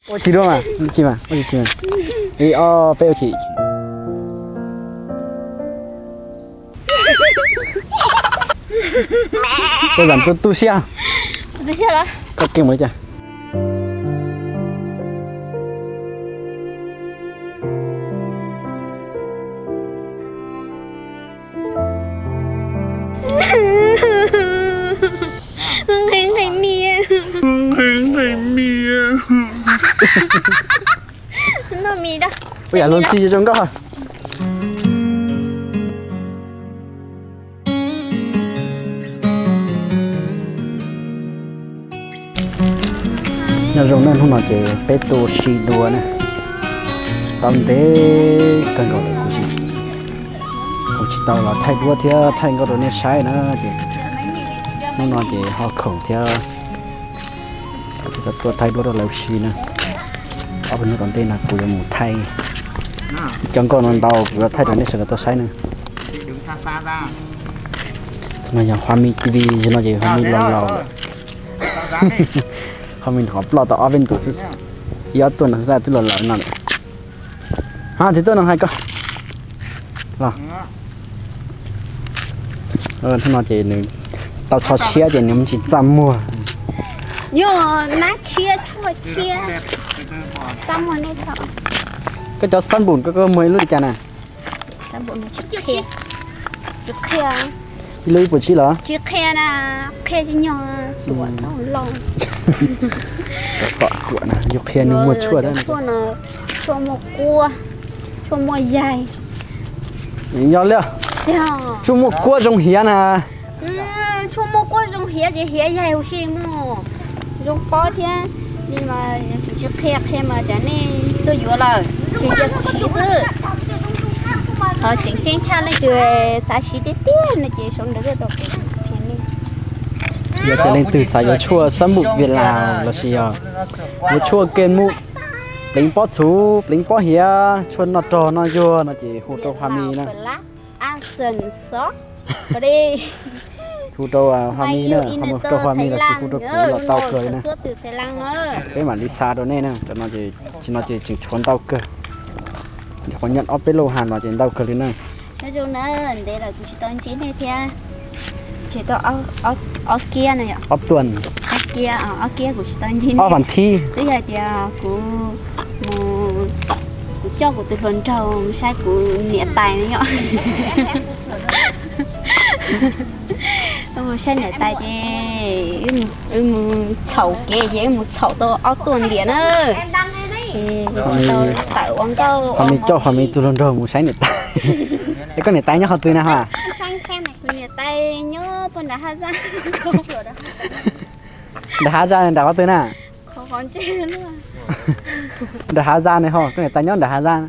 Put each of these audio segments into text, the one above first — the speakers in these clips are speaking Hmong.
Ua tsis dua mas, ua tsis mas, ua tsis mas. Ib ob peb ua tsis. Koj zam tu tu siab. Koj keej mus li cas. Nqhis nqhis mis. Nqhis nqhis mis. Noj mis da. Ua yam luag ntxhi zoo nkauj. Nyob zoo na, hnub no ces peb tuaj ua si dua na. Tau ntev kawg nkaus lawm kuv tsis, kuv tsis tau los thaij duab thiab thaij nkauj rau nej saib na ces hnub no ces ho khoom thiab kuv thiaj tau tuaj thaij duab rau lawv ua si na. Ob peb hnub tom ntej no kuv yuav mus thaij ib co nkauj no ntau kuv yuav thaij rau nej sawv daws tau saib na. No yog Hua Mi T V, zaum no ces Hua Mi los laus lawm. Hua Mi qhov ploj tau ob peb ntus xwb, ib ob tuaj no xwb twb los laus no lawm. Ha, txiv tuaj no hais koj los. Hnub no ces nws tau tsho tshiab ces nws mus tsis txaj muag. Yog nab tshiab tshuaj tshiab, txaj muag nej thaum. Koj cov xab npum koj, koj muag ib lub li cas na? Ib lub ib puas tsib los? Tsis qhia na, qhia tsis nyog, tuam tau loo. Tom kuam na, yus qhia nws muag tshuaj tab. Tshuaj no, tshuaj muaj quab, tshuaj muaj yaig. Yog li, tshuaj muaj quab zoo hiav na. Tshuaj muaj quab zoo hiav ces hiav yaig huv si mus. Zoo pob thiab, li mas yuav tsum tsis qhia, qhia mas tsam nej tuaj yuav lawm, tseem cia kuv siv xwb. Ho tseem ceeb tshaj leej twg xav siv tiag tiag no ces sau ntawv tuaj rau kuv qhia nej. Yog tias leej twg xav yuav tshuaj xab npum Viaj Las lossis yog yuav tshuaj kej muj, pleev pob txhuv, pleev pob hiav, tshuaj noj rog noj yuag no ces hu rau Hua Mi na. Hu rau Hua Mi na, rau Hua Mi lossis hu rau kuv los tau kawg li na. Peb mam li xa rau nej na, tam no ces tsis no ces tseem tshuav ntau kawg. Nyuam qhuav nyob ob peb lub ha no ces ntau kawg li na. Nyob zoo na, ntev lawm kuv tsis tau ntsib nej thiab. Tseg tau ob kiab no yom. Ob tuaj. Ob kiab, ob kiab kuv tsis tau ntsib nej. Ob vas thib. Twb yog tias kuv mus, kuv coj kuv tus hluas nraug mus saib kuv niam tais no yom. Mus saib niam tais ces wb mus txhaum kev ces wb mus txhaum tau ob tuaj ntiam na. Ces tsis tau tawm ua nkauj. Ho me coj ho me tus hluas nraug mus saib niam tais. Es koj niam tais nyob qhov twg na ha? Kuv niam tais nyob puag nram Haj Zaj. Nram Haj Zaj nram qhov twg na? Nram Haj Zaj ne ho, koj niam tais nyob nram Haj Zaj.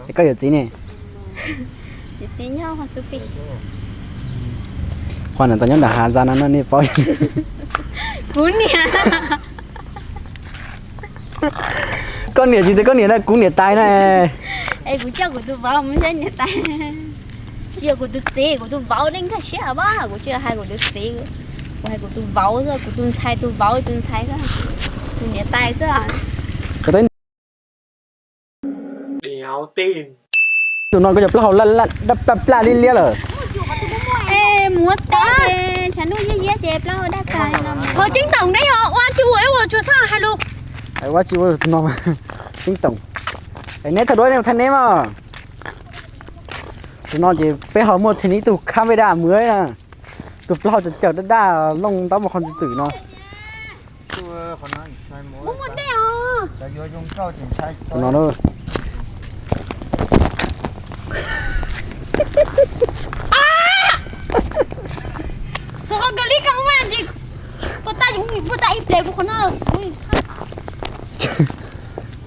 Es koj yawm txiv ne? Ho niam tais nyob nram Haj Zaj no nej paub. Kuv niam. Koj niam tsis tias koj niam na, kuv niam tais na. Es kuv coj kuv tus vauv mus saib niam tais. Tsis yog kuv tus txiv, kuv tus vauv nej nkag siab pab, kuv tsis hais kuv tus txiv, kuv hais kuv tus vauv xwb, kuv tus ntxhais tus vauv tus ntxhais xwb, tus niam tais xwb. Tus no koj cov plaub hau plaj plaj liab liab lawm. Es muab teb ces tshav ntuj yiab yiab ces plaub hau daj tas no. Qhov ceeb toom ne yog ua tsis ua ib ua tsuas txhaj hais lus. Ua tsis ua tus no mas ceeb toom. Es neb thaij duab nej thaij neb mas. Tus no ces peb ho muaj them ib tug khab vej daj mus na. Tus plaub hau cawm cawm daj daj looj ntaub mus qhov ntws twm no. Tus no na.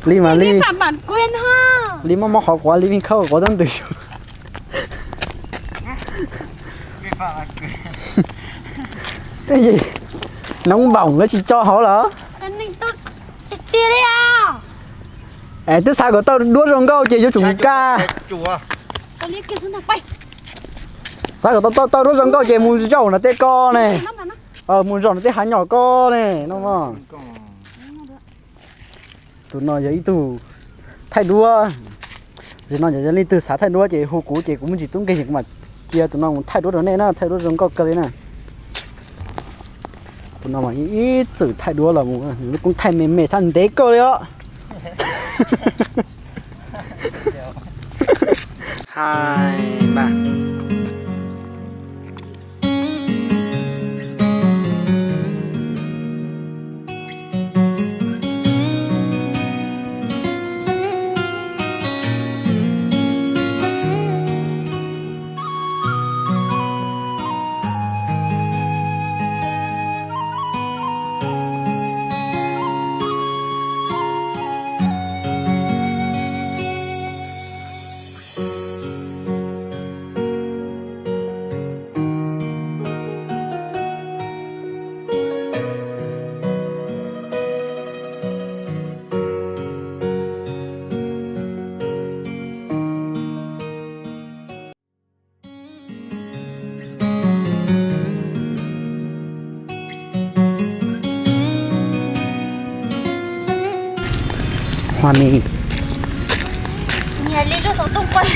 Li mas li, li mob mob qhov quav li vij khawb quav tub ntws. Tej yim noob npaum lawv tsis tso hauv lawm. Es twb xav kom tau duab zoo nkauj ces yuav tsum mus kaj. Xav kom tau tau duab zoo nkauj ces mus zaum nram tej ko ne. Mus zaum nram tej hav nyom ko ne no. Tus no yog ib tug thaij duab. Zaum no yog leej twg xav thaij duab ces hu kuv ces kuv muaj ntsis tub nkeeg ces kuv mam cia tus no mus thaij duab rau nej na, thaij duab zoo nkauj kawg li na. Tus no mas ib txwm thaij duab los mus, lub koob thaij me me thaj ntev kawg li os. Hais mas. Hua ni. Nyias li lub xov tooj pais.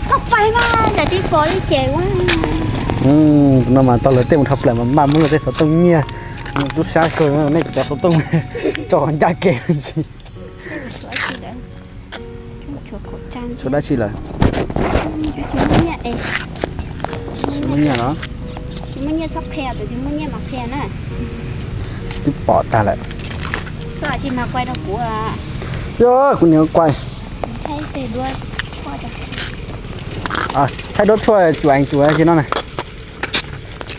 Txhob pais mas, nram tib pov li ces ua. Tus no mas tau lawv tej mus dhau plaws mas mas muab lawv tej xov tooj nyiag. Tub sab kawg, nej cov xov tooj tso ncaj kev ntsis. Tshuav dab tsi lawm? Tsis muaj nyiaj los? Tsis muaj nyiaj txhob qhia, tus twg muaj nyiaj mas qhia na. Twb pom tag lawm. Koj tsis mas quay rau kuv. Yog kuv niam quay. Thaij duab tshuaj cuam cuam tsis no na.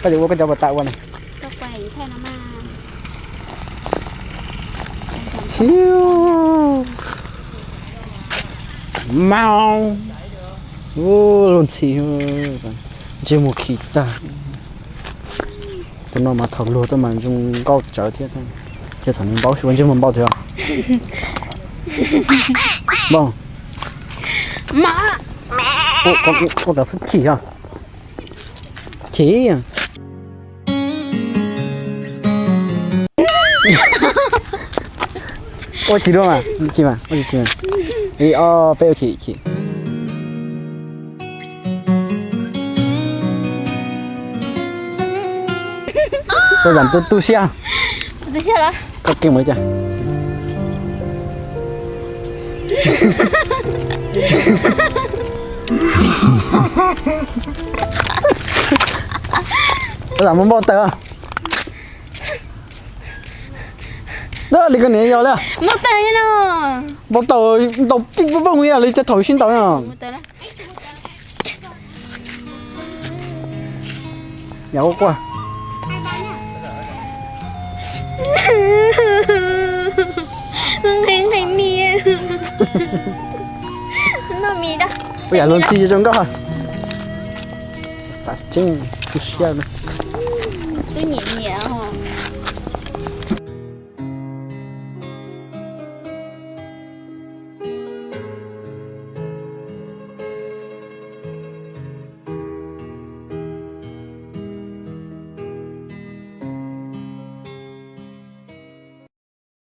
Koj yuav ua koj cov pas tas ua na. Siu mau. Luag ntxhi ntsej muag khi tag. Tus no mas thaum luag tuaj mas zoo nkauj tsawv thiab. Ces thaum nws npau suav ntsej muag npau thiab. Npau. Ua kav xub chim os. Chim. Ua chim dua mas, chim mas, ua chim, chim mas. Ib ob peb ua chim, chim. Koj zam tu tu siab. Koj keej mus li cas? Koj zam mus npau taws. Dab li koj niam yog li. Npau taws, ntaus pij poj poj li tej thaum sib ntaus no. Yam quaj quaj. Nqhis nqhis mis. Noj mis da. Ua yam luag ntxhi zoo nkauj. Tas tseeb xu siab na. Twb nyiam nyiam.